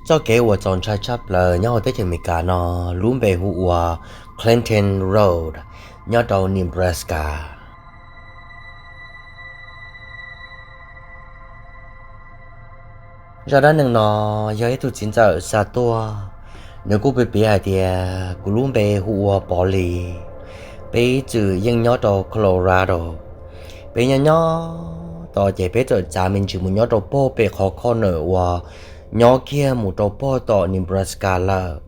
Txoj kev uas txaus ntshai tshaj plaws nyob hauv teb chaws Amelikas no, lub npe hu ua Clinton Road, nyob rau Nebraska. Zaj dab neeg no yog ib tug txiv ntxawm xa tuaj, nws kuj piav piav hais tias kuv lub npe hu ua Pov Lis, peb ib txwm yeej nyob rau Colorado. Peb nyob nyob tos ces peb txawm txav me ntsis mus nyob rau pog pem qhov corner uas nyob kiag mus rau pog tom Nebraska lawm.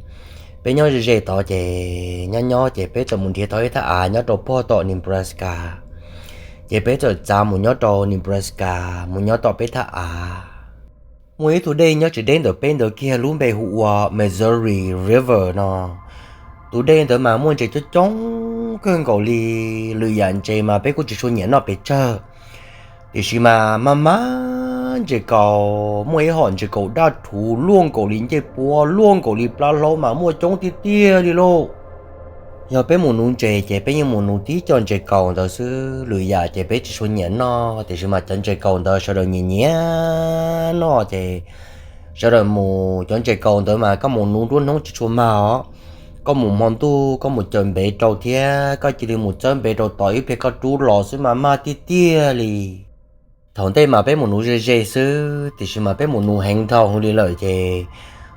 Peb nyob ze ze tod ces nyob nyob ces peb txawm mus nrhiav tau ib thaj av nyob rau pog tom Nebraska, ces peb txawm txav mus nyob rau Nebraska, mus nyob tom peb thaj av. Muaj ib tug dej nyob tsis deb ntawm peb ntawd kiag lub npe hu ua Missouri River no. Tus dej ntawd mas muaj ntses coob coob kawg nkaus li, lwm yam ntses mas peb kuj tsis tshua nyiam noj pes tsawg, tiam sis mas maj maj ntses kaus, muaj ib hom ntses kaus daj rhuv luaj nkaus li ncej puab, luaj nkaus li plab hlaub mas muaj coob tiag tiag li lauj. Yog peb mus nuv ntses ces peb yeej mus nuv tib co ntses kaus ntawd xwb, lwm yam ces peb tsis tshua nyiam noj, tiam sis mas cov ntses kaus ntawd sawv daws nyiam nyiam noj ces sawv daws mus. Cov ntses kaus ntawd mas koj mus nuv nruab hnub tsis tshua mag os, koj mus hmo ntuj koj mus caws npev rau thiab koj cia li mus txawb npev rau tod ib pliag koj rub los xwb mas mag tiag tiag li. Thaum ntej mas peb mus nuv ze ze xwb, tiam sis mas peb mus nuv heev dhau hwv li lawm ces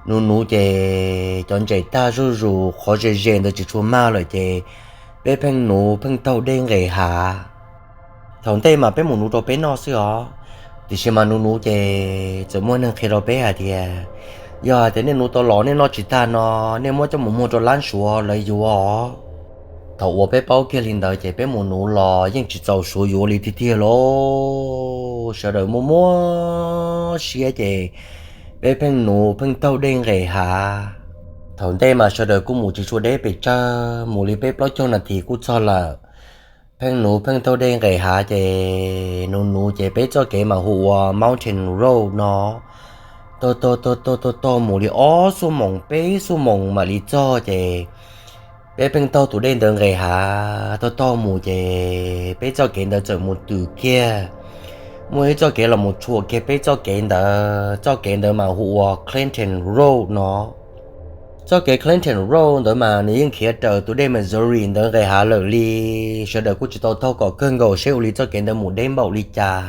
nuv nuv ces cov ntses tag zuj zus, qhov ze ze ntawd tsis tshua mag lawm ces peb pheej nuv pheej taug dej nqes hav. Thaum ntej mas peb mus nuv rau peb noj xwb os, tiam sis mas nuv nuv ces txawm muaj neeg qhia rau peb hais tias, yog hais tias nej nuv tau los nej noj tsis tag no, nej muab coj mus muag rau lab suav lawv yuav os. Thaum uas peb paub kiag li ntawd ces peb mus nuv los yeej tsis txaus suav yuav li tiag tiag lauj. Sawv daws muaj muab siab ces peb pheej nuv pheej taug dej nqes hav. Thaum ntej mas sawv daws kuj mus tsis tshua deb pes tsawg, mus li peb plaub caug nas this kuj txog lawm. Pheej nuv pheej taug dej nqes hav ces nuv nuv ces peb txoj kev mas hu ua Mountain Road no, taug taug taug taug taug mus li ob xuab moos peb xuab moos mam li txog ces peb pheej taug tus dej ntawd nqes hav taug taug mus ces peb txoj kev ntawd txawm mus twm kiag, muaj ib txoj kev los mus tshuam kiag peb txoj kev ntawd. Txoj kev ntawd mas hu ua Clinton Road no. Txoj kev Clinton Road ntawd mas nws yeej khiav raws tus dej Missouri ntawd nqes hav lawm li. Sawv daws kuj tsis tau taug kom kawg nkaus seb ua li txoj kev ntawd mus deb npaum li cas.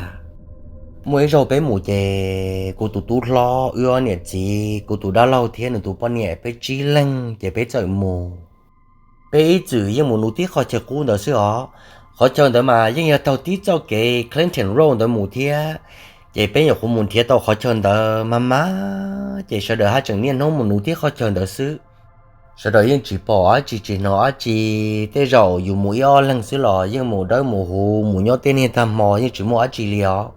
Muaj ib zaug peb mus ces kuv tus tub hlob, wb ob niam txiv, kuv tus dab laug thiab nws tus poj niam, peb tsib leeg ces peb txawm mus. Peb ib txwm yeej mus nuv tib qhov chaw qub ntawd xwb os. Qhov chaw ntawd mas yeej yog taug tib txoj kev Clinton Road ntawd mus thiab, ces peb nyuam qhuav mus nrhiav tau qhov chaw ntawd mas mas ces sawv daws haj tseem niaj hnub mus nuv tib qhov chaw ntawd xwb. Sawv daws yeej tsis pom dab tsi tsis hnov dab tsi. Tej zaum yus mus ib ob leeg xwb los yeej mus dawb mus huv mus nyob tej niag tag hmo yeej tsis muaj dab tsi li os.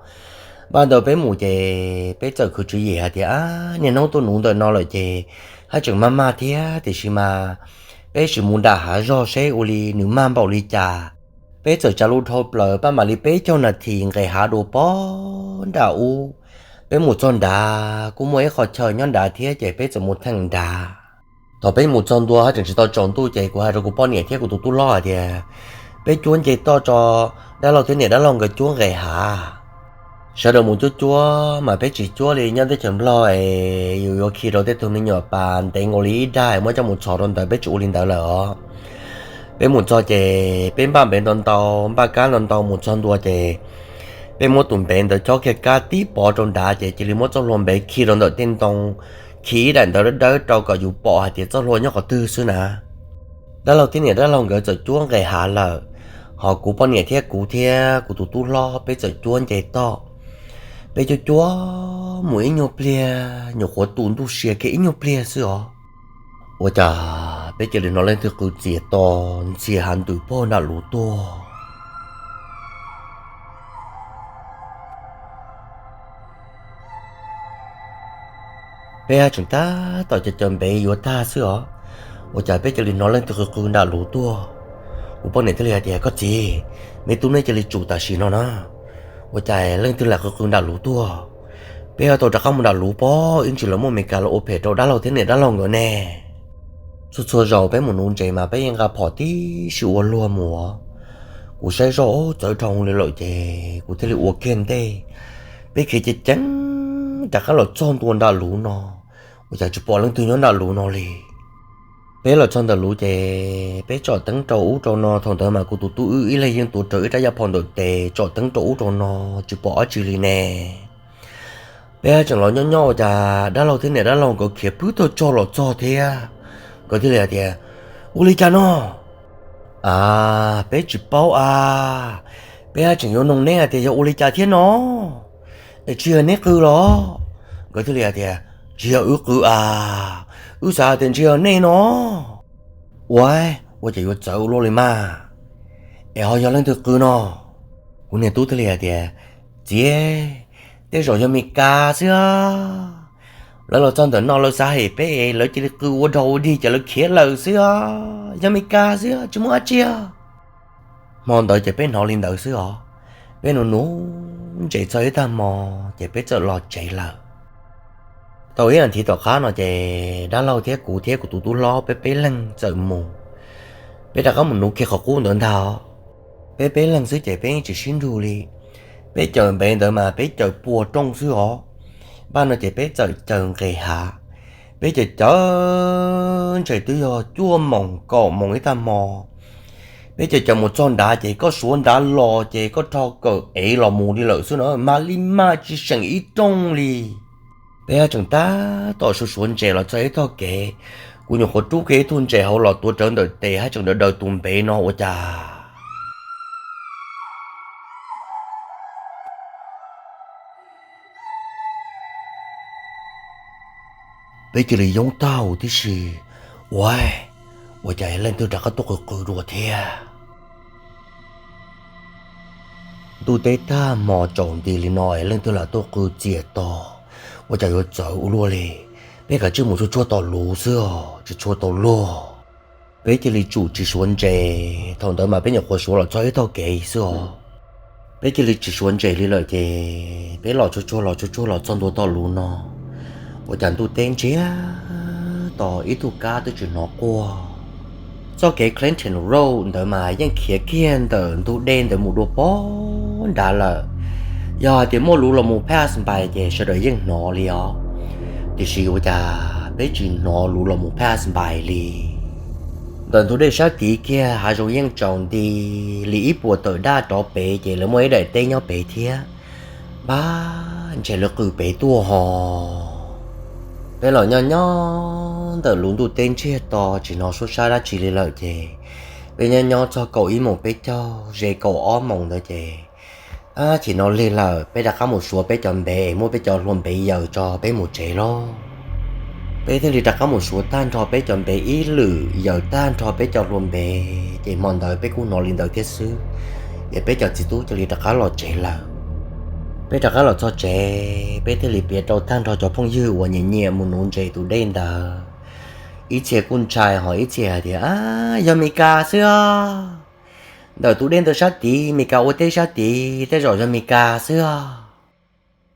Npaj ntawd peb mus ces peb txawm khwv tswv yim hais tias, niaj hnub tuaj nuv ntawm no lawm ces haj tseem maj maj thiab, tiam sis mas peb sim mus nram hav zog seb ua li nws maj npaum li cas. Peb txawm tsa lub dhau plaws pab mam li peb caug nas this nqes hav dua pog nram ub. Peb mus txog nrad kuj muaj ib qho chaw nyob nrad thiab ces peb txawm mus theem nrad. Thaum peb mus txog ntua haj tseem tsis tau tsaus ntuj ces kuv hais rau kuv poj niam thiab kuv tus tub hlob hais tias, peb cuab nce toj tso, dab laug thiab niam dab laug nkawd cuab nqes hav. Sawv daws mus cuab cuab mas peb tsis cuab li, nyob teb chaws Nplog es yus yuav khi rau tej tug me nyuam pas ntev nkaus li ib dag muab coj mus txhos rau ntawd, peb tsis ua li ntawd lawm os. Peb mus txog ces peb npaj npev ntau ntau, npaj kab ntau ntau, mus txog ntua ces peb muab tus npev ntawd chob kiag kab tib pov rau nrad ces cia li muab txoj hlua npev khi rau ntawm tej ntoo, khi ib daim ntawv dawb dawb rau kom yus pom hais tias txoj hlua nyob qhov twg xwb na. Dab laug thiab niam dab laug nkawd txawm cuab nqes hav lawm, ho kuv poj niam thiab kuv thiab kuv tus tub hlob peb txawm cuab nce toj. Peb cuab cuab mus ib nyuag pliag, nyuam qhuav tu ntuj sia kiag ib nyuag pliag xwb os, ua cas peb cia li hnov leej twg qw txias to ntxhias hav ntws pog nram luv tuaj. Peb haj tseem tab tom caws caws npev yuav tag xwb os, ua cas peb cia li hnov leej twg qw qw nram luv tuaj. Kuv poj niam thiaj li hais tias, koj txiv, me tub, neb cia li tsum tam sim no na, ua cas leej twg lam qw qw nram luv tuaj. Peb yuav tau rov qab mus nram luv pob, ib ntsis lawv muaj Meskas los ua phem rau dab laug thiab niam dab laug nkawd ne. Txhua txhua zaus peb mus nuv ntses mas peb yeej nqa phom tib si ua luag mus. Kuv saib zoj txawv dhau li lawm ces kuv thiaj li ua kiag ntej. Peb khiav ceev ceev rov qab los txog ntua nram luv no, Cas tsis pom leej twg nyob nram luv no li. Peb los txog ntawm luv ces peb tsom teeb rau ub rau no, thaum ntawd mas kuv tus tub wb ib leeg yeej tuav rawv ib rab yaj phom ntawm tes tsom teeb rau ub rau no tsis pom dab tsi li ne. Peb tseem los nyob nyob ua cas dab laug thiab niam dab laug nkawd khiav pwb tag zog los txog thiab. Nkawd thiaj li hais tias, Ua li cas no? A, peb tsis paub a, peb tseem yuav noog neb hais tias yog ua li cas thiab no, es tsis yog neb qw los? Nkawd thiaj li hais tias, Tsis yog wb qw a, wb xav hais tias ntshe yog nej no. Ua, ua cas yuav txawv ua luaj li mas, es ho yog leej twg qw no? Kuv niag tub thiaj li hais tias, Txiv, tej zaum yog Mes Kas xwb. Lawv los txog ntawm no lawv xav hem peb es lawv cia li qw ua dog ua dig ces lawv khiav lawm xwb. Yog Mes Kas xwb, tsis muaj dab tsi. Hmo ntawd ces peb hnov li ntawd xwb os. Peb nuv nuv ntses txog ib tag hmo ces peb txawm los tsev lawm. Tau ib as thiv tom qab no ces dab laug thiab kuv thiab kuv tus tub hlob peb peb leeg txawm mus. Peb rov qab mus nuv kiag qhov qub ntawd ntag. Peb peb leeg xwb ces peb yeej tsis sib nrug li. Peb caws npe ntawd mas peb caws pua rooj xwb os. Npaj no ces peb txawm caws nqes hav. Peb caws caws ntses twb yog cuaj moos kaum moos ib tag hmo. Peb caws caws mus txog nrad ces koj suav nrad los ces koj rho kawm ev los mus li lawm xwb na, mas li mas tsis seem ib rooj li. Peb tseem tab tom suav suav ntses los txog ib tog kev, kuv nyuam qhuav rub kiag ib tug ntses hauv los tuav rawv ntawm tes hab tseem daws daws tus npe no ua cas peb cia li yoob taug tib si. Ua, ua cas leej twg rov qab tuaj qw qw dua thiab? Ntuj teb tag hmo tsaus nti li no es leej twg lam tuaj qw txias to, ua cas yuav txawv ua luaj li. Peb kav tsij mus tsuag tsuag tom luv xwb os, tsis tshua tau luag. Peb cia li tsum tsis suav ntses, thaum ntawd mas peb nyuam qhuav suav los txog ib tog kev xwb os. Peb cia li tsis suav ntses li lawm ces peb los tsuag tsuag los tsuag tsuag los txog ntua tom luv no, ua cas ntuj teb ntsiag to ib tug kab twb tsis hnov quaj. Txoj kev Clinton Road ntawd mas yeej khiav kiag ntawm ntug dej ntawd mus dua pog nrad lawm. Yog hais tias muaj luv los mus pass by ces sawv daws yeej hnov li os. Tiam sis ua cas peb tsis hnov luv los mus pass by li. Ntawm ntug dej sab tid kiag hav zoov yeej tsaus nti li ib puas tawm daj rov pem ces lawv muaj ib daim teb nyob pem thiab. Npab ntshe lawv qw pem tuaj ho. Peb los nyob nyob ntawm luv ntuj teb ntsiag to tsis hnov suab sab dab tsi li lawm ces peb nyob nyob txog kaum ib moos peb caug ze kaum ob moos ntawd ces, a, chim no lig lawm, peb rov qab mus suav peb cov npe es muab peb cov hlua npe yaws tso peb mus tsev lauj. Peb thiaj li rov qab mus suav tag nrho peb cov npe ib lwm, yaws tag nrho peb cov hlua npe, ces hmo ntawd peb kuj hnov li ntawd thiab xwb, es peb cov txiv tub cia li rov qab los tsev lawm. Peb rov qab los txog tsev, peb thiaj li piav rau tag nrho cov phooj ywg uas nyiam nyiam mus nuv ntses tus dej ntawd. Ib txhia kuj ntshai ho ib txhia hais tias, a, yog Mes Kas xwb os. Ntawm tus dej ntawd sab tid, Mes Kas ua teb sab tid, tej zaum yog Mes Kas xwb os.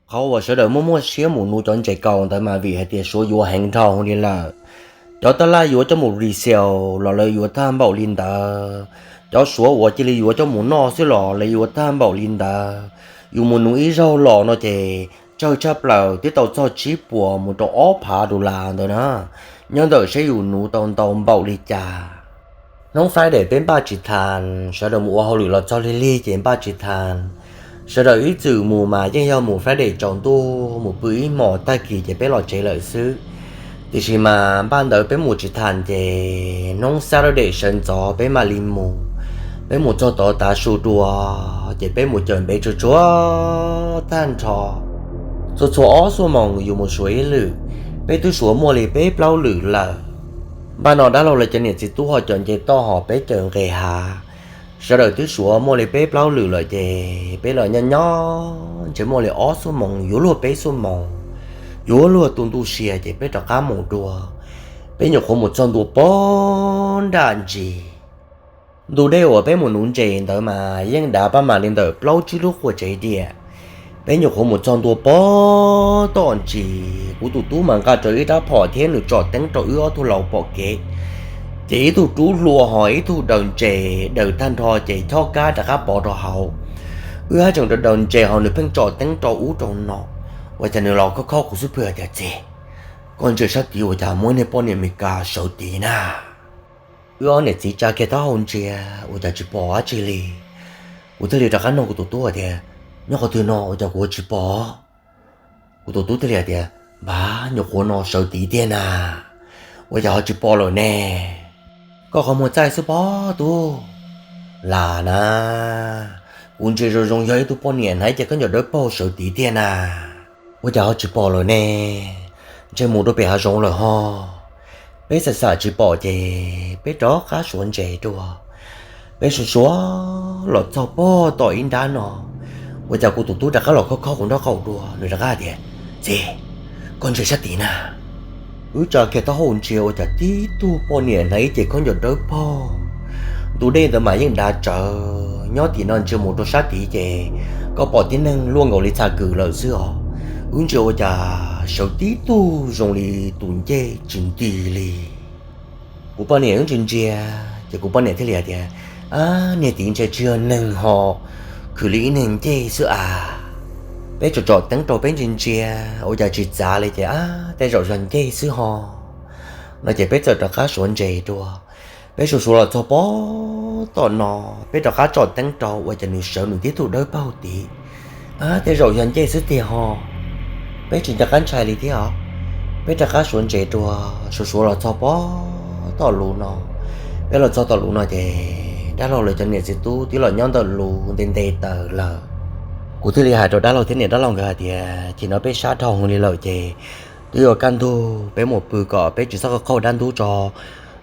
Qhov uas sawv daws muaj muaj siab mus nuv cov ntses kaus ntawd mas vim hais tias suav yuav heev dhau li lawm. Cov taj laj yuav coj mus resale los lawv yuav tag npaum li ntawd. Cov suav uas cia li yuav coj mus noj xwb los lawv yuav tag npaum li ntawd. Yus mus nuv ib zaug los no ces tsawg tshaj plaws twb tau txog tsib puas mus rau ob phav dollar ntawd na. Nyob ntawm seb yus nuv tau ntau npaum li cas. Hnub Friday peb npaj tsis tas, sawv daws mus ua hauj lwm los txog lig lig ces npaj tsis tas. Sawv daws ib txwm mus mas yeej yog mus Friday tsaus ntuj mus pw ib hmos tag kis ces peb los tsev lawm xwb. Tiam sis mas npaj ntawd peb mus tsis tas ces hnub Saturday sawv ntxov peb mam li mus. Peb mus txog tod tav su dua ces peb mus cawm npe tsuag tsuag tag nrho. Txhua txhua ob xuab moos yus mus suav ib lwm, peb twb suav muaj li peb plaub lwm lawm. Npaj no dab laug lawv cov niam txiv tub ho cov nce toj ho peb cawm nqes hav. Sawv daws twb suav muaj li peb plaub lwm lawm ces peb los nyob nyob ntshe muaj li ob xuab moos yuav luag peb xuab moos, yuav luag tu ntuj sia ces peb rov qab mus dua. Peb nyuam qhuav mus txog ntua pog nram ntsis. Ntu dej uas peb mus nuv ntses ntawd mas yeej dav pab mam li ntawm plaub tsib lub qua tsev diam. Peb nyuam qhuav mus txog ntua pog tom ntsis, kuv tus tub mas nqa rawv ib rab phom thiab nws tsom teeb rau wb ob tug laus pom kev. Ces ib tug rub hlua ho ib tug daws ntses daws tag nrho ces chob kab rov qab pov rau hauv. Wb haj tseem daws daws ntses ho nws pheej tsom teeb rau ub rau no, ua cas nws los khob khob kuv xub pwg hais tias, Txiv, Koj ntsia sab tid ua cas muaj niag poj niam Meskas sawv tid na. Wb ob niam txiv tsa kiag taub hau ntsia ua cas tsis pom dab tsi li. Kuv thiaj li rov qab nug kuv tus tub tias, nyob qhov twg no ua cas kuv tsis pom? Kuv tus tub thiaj li hais tias, npab, nyuam qhuav no sawv tid tiag na, ua cas ho tsis pom lawm ne? Koj qhov muag txaij xwb pob tub. Lam na, kuv ntsia zoo zoo yog ib tug poj niam hnav ib ce khaub ncaws dawb paug sawv tid tiag na, ua cas ho tsis pom lawm ne? Ntshe mus dua pem hav zoov lawm ho. Peb xam xam tsis pom ces peb rov qab suav ntses dua. Peb suav suav los txog pog tom ib nrab no, ua cas kuv tus tub rov qab los khob khob kuv nraub qaum dua, nws rov qab tias, txiv, koj ntsia sab tid na. Wb tsa kiag taub hau ntsia ua cas tib tug poj niam hnav ib ce khaub ncaws dawb paug. Tus dej ntawd mas yeej dav tsawv, nyob tim no ntsia mus rau sab tid ces koj pom tib neeg luaj nkaus li txha kws lawm xwb os. Wb ntsia ua cas sawv tib tug zoo li tus ncej tsis nti li. Kuv poj niam wb ntsia ntsia ces kuv poj niam thiaj li hais tias, ab, niag tid ntshe tsis yog neeg ho, khwv li ib niag ncej xwb as. Peb tsom tsom teeb rau peb ntsia ntsia ua cas tsis txav li ces, ab, tej zaum yog ncej xwb ho. No ces peb txawm rov qab suav ntses dua. Peb suav suav los txog pog tom no, peb rov qab tsom teeb rau ua cas nws sawv nws tib tug dawb paug tid. Ab, tej zaum yog ncej xwb tiag ho. Peb tsis nco qab ntshai li thiab os. Peb rov qab suav ntses dua, suav suav los txog pog tom lus no. Peb los txog tom lus no ces dab laug lawv cov niam txiv tub twb los nyob ntawm lus nte nte taws lawm. Kuv thiaj li hais rau dab laug thiab niam dab laug nkawd hais tias, ces no peb sab dhau li lawm ces twb yuav kaj ntug, peb mus pw kom peb tsis txhob qaug dab ntub tso.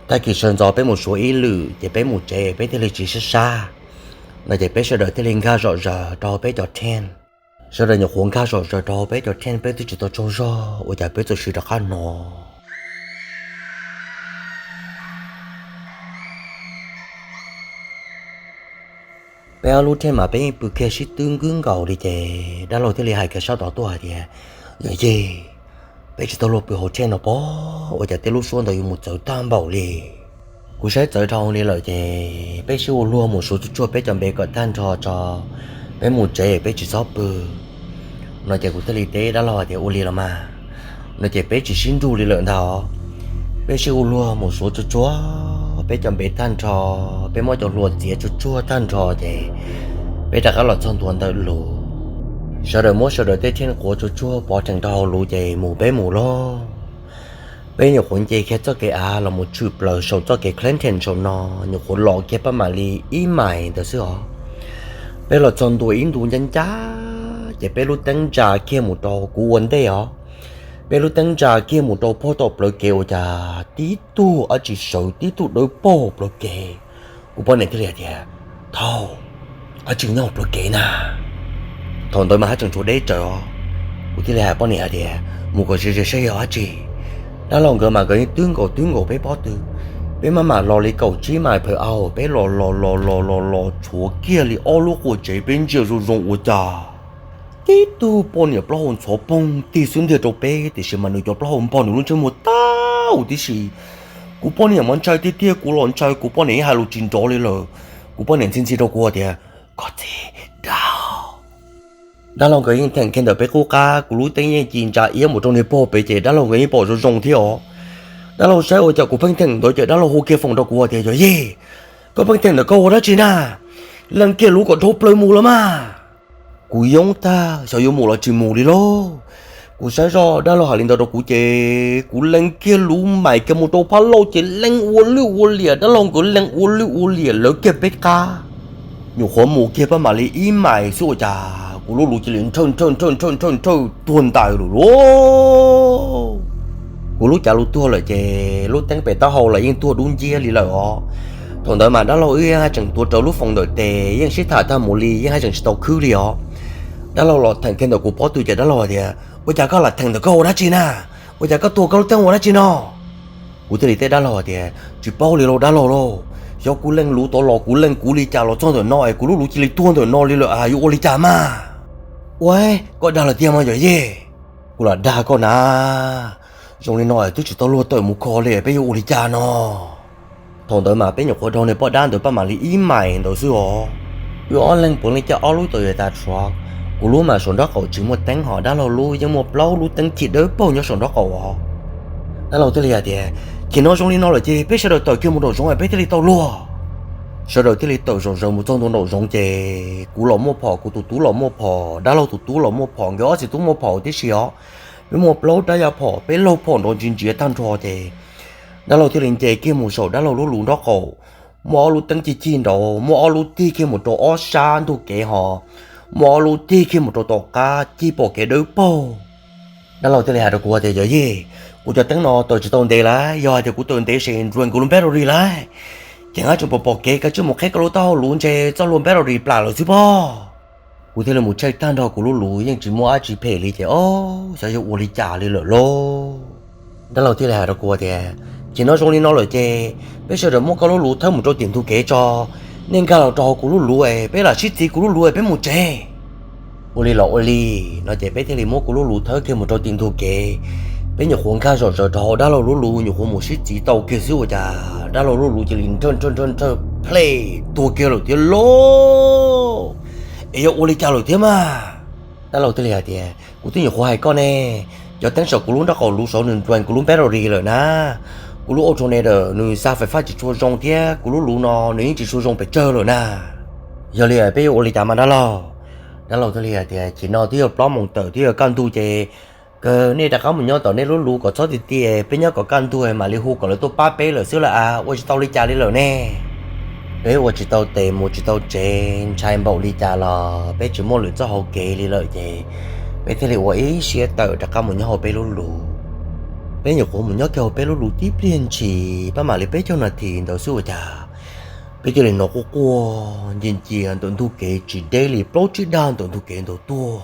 Tag kis sawv ntxov peb mus suav ib lwm ces peb mus tsev peb thiaj li tsis sab sab. No ces peb sawv daws thiaj li nkag zom zaws rau peb cov tent. Sawv daws nyuam qhuav nkag zom zaws rau peb cov tent, peb twb tsis tau tsaug zog ua cas peb txawm sib rov qab hnov. Peb ob lub tent mas peb yeej pw kiag sib twb nkwb nkaus li ces dab laug thiaj li hais kiag sab tod tuaj hais tias, yawm yij, peb tsis tau luag pw hauv tent no pob, ua cas tej lub suab ntawd yuav mus txawv tag npaum li. Kuv saib txawv dhau li lawm ces peb sib ua luag mus suav tsuag tsuag peb cov npe kom tag nrho tso, peb mus tsev peb tsis txhob pw. No ces kuv thiaj li teb dab laug hais tias, ua li los mas. No ces peb tsis sib nrug li lawm ntag. Peb sib ua luag mus suav tsuag tsuag peb cov npe tag nrho, peb muab cov hlua txiav tsuag tsuag tag nrho ces peb rov qab los txog ntua ntawm lus. Sawv daws muab sawv daws tej tent quav tsuag tsuag pov rhees rau hauv lus ces mus peb mus lauj. Peb nyuam qhuav nce kiag txoj kev av los mus tshwm plaws saum txoj kev Clinton saum no, nyuam qhuav los kiag paj mam li ib mais ntawd xwb os. Peb los txog ntua ib ntu ncaj ncaj ces peb lub teeb ntsa kiag mus rau, kuv ua ntej os, peb lub teeb ntsa kiag mus rau pog tom plawv kev ua cas tib tug dab tsi sawv tib tug dawb paug plawv kev. Kuv poj niam thiaj li hais tias, thaum dab tsi nyob plawv kev na. Thaum ntawd mas haj tseem tshuav deb tsawv os. Kuv thiaj li hais poj niam hais tias, mus kom ze ze saib yog dab tsi. Dab laug nkawd mas nkawd yeej twb nkaus twb nkaus peb pob tw. Peb maj mam los li kaum tsib mais phaws aum, peb los los los los los los tshuav kiag li ob lub qua tsev, peb ntsia zoo zoo ua cas tib tug poj niam plaub hau ntxhov poog tig xub ntiag rau peb, tiam sis mas nws cov plaub hau npog nws lub ntsej muag tag huv tib si. Kuv poj niam mas ntshai tiag tiag, kuv los ntshai, kuv poj niam yeej hais lus tsis nrov li lawm. Kuv poj niam ntxhi ntxhi rau kuv tias, koj txiv, dab dab laug nkawd yeej theem kiag ntawm peb qub qab, kuv lub teeb yeej ci ntsa iab mus rau niag pog pem ces dab laug nkawd yeej pom zoo zoo thiab os. Dab laug saib ua cas kuv pheej theem ntawd ces dab laug hu kiag foom rau kuv tias, yawm yij, koj pheej theem ntawd koj ua dab tsi na? Lees kiag lub kom dhau plaws mus los mas. Kuv yoob tag, xyov yuav mus los tsis mus li lauj. Kuv saib zoj dab laug hais li ntawd rau kuv ces kuv lees kiag lub mais kiag mus rau phab lauj ces lees ua lwj ua liam, dab laug nkawd lees ua lwj ua liam lawv kiag peb qab. Nyuam qhuav mus kiag paj mam li ib mais xwb ua cas kuv lub lus cia li nrhawj nrhawj nrhawj nrhawj nrhawj tuag ntais lawm lauj. Kuv lub cav lus tuag lawm ces lub teeb pem taub hau los yeej tuag dub nciab li lawm os. Thaum ntawd mas dab laug wb yeej haj tseem tuav rawv lub foos ntawm tes yeej sib tham tag mus li yeej haj tseem tsis tau khwb li os. Dab laug los theem kiag ntawm kuv pob tw ces dab laug tias, ua cas koj lam theem ntawm koj ua dab tsi na? Ua cas koj tuav koj lub teeb ua dab tsi no? Kuv thiaj li teb dab laug tias, tsis paub li lauj dab laug lauj. Xyov kuv lees lus tod los kuv lees kuv li cas los txog ntawm no es kuv lub lus cia li tuag ntawm no li lawm, yuav ua li cas mas? Ua, koj dag lawm tiag mas yawm yij? Kuv lam dag koj na. Zoo li no twb tsis tau luag tawm mus kho li, peb yuav ua li cas no? Thaum ntawd mas peb nyuam qhuav dhau niag poj dab ntawd paj mam li ib mais ntawd xwb os. Wb ob leeg puav leej caij ob lub Toyota Truck, kuv lub mas saum nraub qaum tsis muaj teeb, ho dab laug lub yeej muaj plaub lub teeb ci dawb paug nyob saum nraub qaum os. Dab laug thiaj li hais tias, Ces no zoo li no lawm ces peb sawv daws tawm kiag mus nraum zoov es peb thiaj li tau luag. Sawv daws thiaj li tawm zom zaws mus txog ntua nraum zoov ces kuv los muaj phom, kuv tus tub los muaj phom, dab laug tus tub los muaj phom, nkawd ob txiv tub muaj phom tib si os. Peb muaj plaub rab yaj phom, peb laug phom nrov ntsis ntsiav tag nrho ces dab laug thiaj li nce kiag mus saum dab laug lub luv nraub qaum. Muaj ob lub teeb cig cig nraud, muaj ob lub tig kiag mus rau ob sab ntug kev ho muaj ob lub tig kiag mus rau tom qab cig pom kev dawb paug. Dab laug thiaj li hais rau kuv tias, Yawm yij, kuv cov teeb no tawm tsis tau ntev lawm, yog hais tias kuv tawm ntev ces nruas kuv lub battery lawm, ces nyob tseem pom pom kev, koj tsij mus qheb koj lub taub hau luv ntshe txoj hlua battery plam lawm xwb pob. Kuv thiaj li mus check tag nrho kuv lub luv yeej tsis muaj dab tsi phem li ces, o, xyov yog ua li cas li lawm lauj. Dab laug thiaj li hais rau kuv tias, Ces no zoo li no lawm ces peb sawv daws muab koj lub luv thawb mus rau tim ntug kev tso, nej nkag los rau hauv kuv lub luv es peb lam sib txiv kuv lub luv es peb mus tsev. Ua li los ua li no ces peb thiaj li muab kuv lub luv thawb kiag mus rau tim ntug kev. Peb nyuam qhuav nkag zom zaws rau hauv dab laug lub luv, nyuam qhuav mus sib txiv tau kiag xwb ua cas dab laug lub luv cia li nrhawj nrhawj nrhawj nrhawj plej tuag kiag lawm thiab lauj. Es yog ua li cas lawm thiab mas? Dab laug thiaj li hais tias, Kuv twb nyuam qhuav hais koj ne, cov teeb saum kuv lub nraub qaum luv saud nws nruas kuv lub battery lawm na. Kuv lub alternator nws xa fais fab tsis tshua zoo thiab kuv lub luv no nws yeej tsis tshua zoo pes tsawg lawm na. Yog li peb yuav ua li cas mas dab laug? Dab laug thiaj li hais tias, Chim no twb yog plaub moos tawm twb yog kaj ntug ces kawg nej rov qab mus nyob tom nej lub luv kom txhob ti ti, peb nyob kom kaj ntug mam li hu kom lawv tuaj pab peb lawm xwb lauj, a, ua tsis tau li cas li lawm ne. Peb ua tsis tau tes mus tsis tau tsev, ntshai npaum li cas los peb tsis muaj lwm txoj hau kev li lawm ces peb thiaj li ua ib siab tawm rov qab mus nyob hauv peb lub luv. Peb nyuam qhuav mus nyob kiag hauv peb lub luv tib pliag ntshis pab mam li peb caug nas this ntawd xwb ua cas peb cia li hnov quaj quaj ncia ncia ntawm ntug kev tsis deb li plaub tsib dag ntawm ntug kev ntawd tuaj.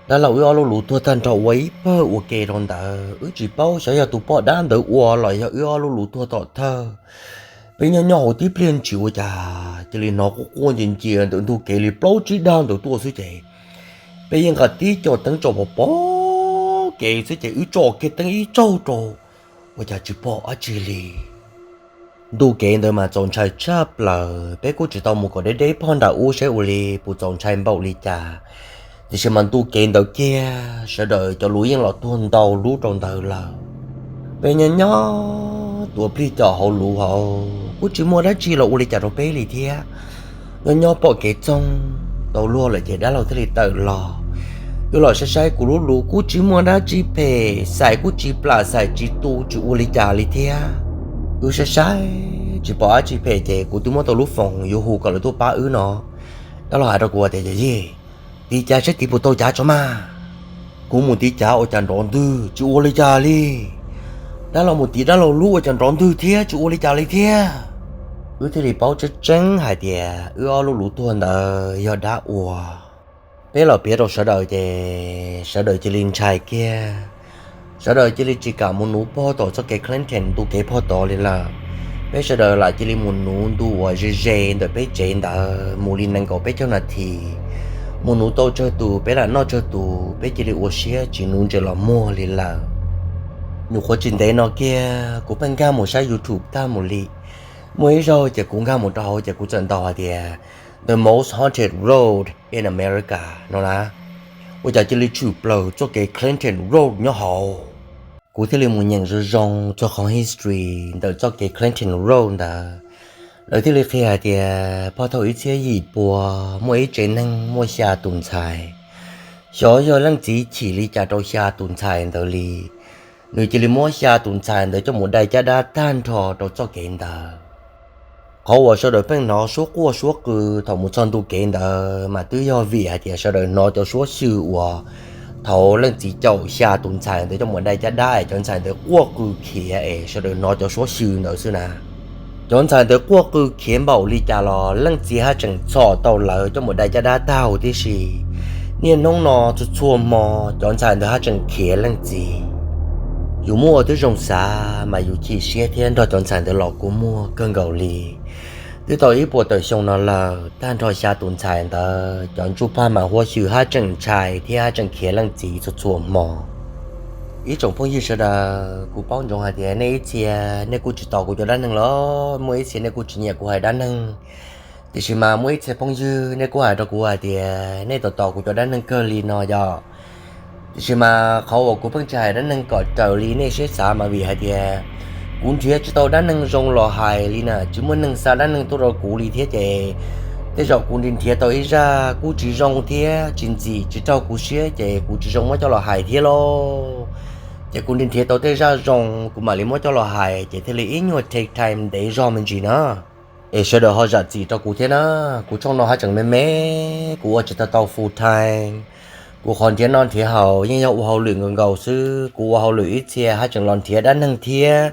Dab laug wb ob lub luv tuag tag nrho ua ib pawg ua ke rau ntawd, wb tsis paub xyov yog tus poj dab ntawd ua los yog wb ob lub luv tuag tom thawj. Peb nyob nyob hauv tib pliag ntshis ua cas cia li hnov quaj quaj ncia ncia ntawm ntug kev li plaub tsib dag ntawd tuaj xwb ces peb yeej nqa tib co teeb tsom pov pov kev xwb ces wb tsom kiag teeb ib tsaug rau ua cas tsis pom dab tsi li. Ntu kev ntawd mas txaus ntshai tshaj plaws, peb kuj tsis tau mus kom deb deb phoj nram ub saib ua li puas txaus ntshai npaum li cas. Tiam sis mas ntu kev ntawd kiag sawv daws cov luv yeej los tuag ntau lub rau ntawd lawm. Peb nyob nyob tuav plig co hauv luv hauv kuj tsis muaj dab tsi los ua li cas rau peb li thiab. Nyob nyob pom kev txoog tau luag lawm ces dab laug thiaj li tawm los. Wb los saib saib kuv lub luv kuj tsis muaj dab tsi phem, xais kuj tsis plam xais tsis tu tsis ua li cas li thiab. Wb saib saib tsis pom dab tsi phem ces kuv twb muab tau lub foos yuav hu kom lawv tuaj pab wb no. Dab laug hais rau kuv tias, Yawm yij, tiv cav saib tiv puas tau cav tso mas. Kuv mus tiv cav ua cas nrov ntwg tsis ua li cas li. Dab laug mus tiv dab laug lub ua cas nrov ntwg thiab tsis ua li cas li thiab. Wb thiaj li paub tseeb tseeb hais tias wb ob lub luv tuag ntawd yog dab ua. Peb los piav rau sawv daws ces sawv daws cia li ntshai kiag. Sawv daws cia li tsis kam mus nuv pog tom txoj kev Clinton ntu kev pog tod li lawm. Peb sawv daws lam cia li mus nuv ntu uas ze ze ntawm peb tsev ntawd mus li nees nkaum peb caug nas this. Mus nuv tau tsawg tus peb lam noj tsawg tus, peb cia li ua siab tsis nuv ntses los muag li lawm. Nyuam qhuav tsis ntev no kiag kuv pheej nkag mus saib YouTube tag mus li. Muaj ib zaug ces kuv nkag mus rau hauv ces kuv txawm ntaus hais tias The Most Haunted Road in America no na, ua cas cia li tshwm plaws txoj kev Clinton Road nyob hauv. Kuv thiaj li mus nyeem zoo zoo txog qhov history ntawm txoj kev Clinton Road ntawd. Lawv thiaj li qhia hais tias phoj thaum ib txhiab yim pua muaj ib tsev neeg muaj xya tus ntxhais. Xyov yog leej txiv chim li cas rau xya tus ntxhais ntawd li, nws cia li muab xya tus ntxhais ntawd coj mus dai caj dab tag nrho rau txoj kev ntawd. Qhov uas sawv daws pheej hnov suab quaj suab qw thaum mus txog ntu kev ntawd mas twb yog vim hais tias sawv daws hnov cov suab xyw uas thaum leej txiv caum xya tus ntxhais ntawd coj mus dai caj dab es cov ntxhais ntawd quaj qw khiav es sawv daws hnov cov suab xyw ntawd xwb na. Cov ntxhais ntawd quaj qw khiav npaum li cas los leej txiv haj tseem txhom tau lawv coj mus dai caj dab tag huv tib si. Niaj hnub no txhua txhua hmo cov ntxhais ntawd haj tseem khiav leej txiv. Yus muaj ua twb zoo xav mas yus chim siab thiab nrog cov ntxhais ntawd los kua muag kawg nkaus li. Twb tau ib puas tawm xyoo no lawm, tag nrho xya tus ntxhais ntawd cov ntsuj plig mas huab xyw haj tseem ntshai thiab haj tseem khiav leej txiv txhua txhua hmo. Ib tsoom phooj ywg sawv daws, kuv paub ntsoov hais tias nej ib txhia nej kuj tsis tos kuv cov dab neeg los muaj ib txhia nej kuj tsis nyiam kuv hais dab neeg. Tiam sis mas muaj ib txhia phooj ywg nej kuj hais rau kuv hais tias nej tos tos kuv cov dab neeg kawg li no yog. Tiam sis mas qhov uas kuv pheej tsis hais dab neeg kom raws li nej siab xav mas vim hais tias kuv nrhiav tsis tau dab neeg zoo los hais li na, tsis muaj neeg xa dab neeg tuaj rau kuv li thiab ces tej zaum kuv nrhiav tau ib zaj kuj tsis zoo thiab tsis ntxim tsis raug kuv siab ces kuv tsis zoo muab coj los hais thiab lauj. Ces kuv nrhiav tau tej zaj zoo kuv mam li muab coj los hais ces thiaj li ib nyuag take time ntev zog me ntsis na. Es sawv daws ho zam txim rau kuv thiab na, kuv tshooj no haj tseem me me, kuv ua tsis tau tau full time. Kuv qhov nrhiav noj nrhiav haus yeej yog ua hauj lwm nkaus nkaus xwb, kuv ua hauj lwm ib txhia haj tseem los nrhiav dab neeg thiab.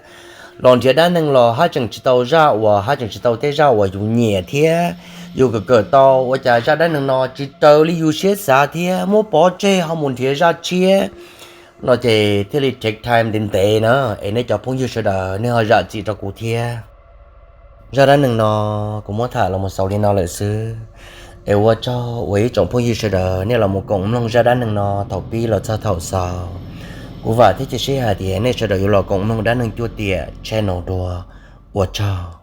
Los nrhiav dab neeg los haj tseem tsis tau zaj uas haj tseem tsis tau tej zaj uas yus nyiam thiab yus kawm kawm tau ua cas zaj dab neeg no tsis raws li yus siab xav thiab muab pov tseg ho mus nrhiav zaj tshiab no ces thiaj li take time ntev ntev na. Es nej cov phooj ywg sawv daws nej ho zam txim rau kuv thiab. Zaj dab neeg no kuv muab tham los mus xaus li no lawm xwb. Es ua tsaug uas ib tsoom phooj ywg sawv daws nej los mus koom mloog zaj dab neeg no thaum pib los txog thaum xaus. Kuv vam thiab cia siab hais tias nej sawv daws yuav los koom mloog dab neeg cuaj tiam channel dua. Ua tsaug.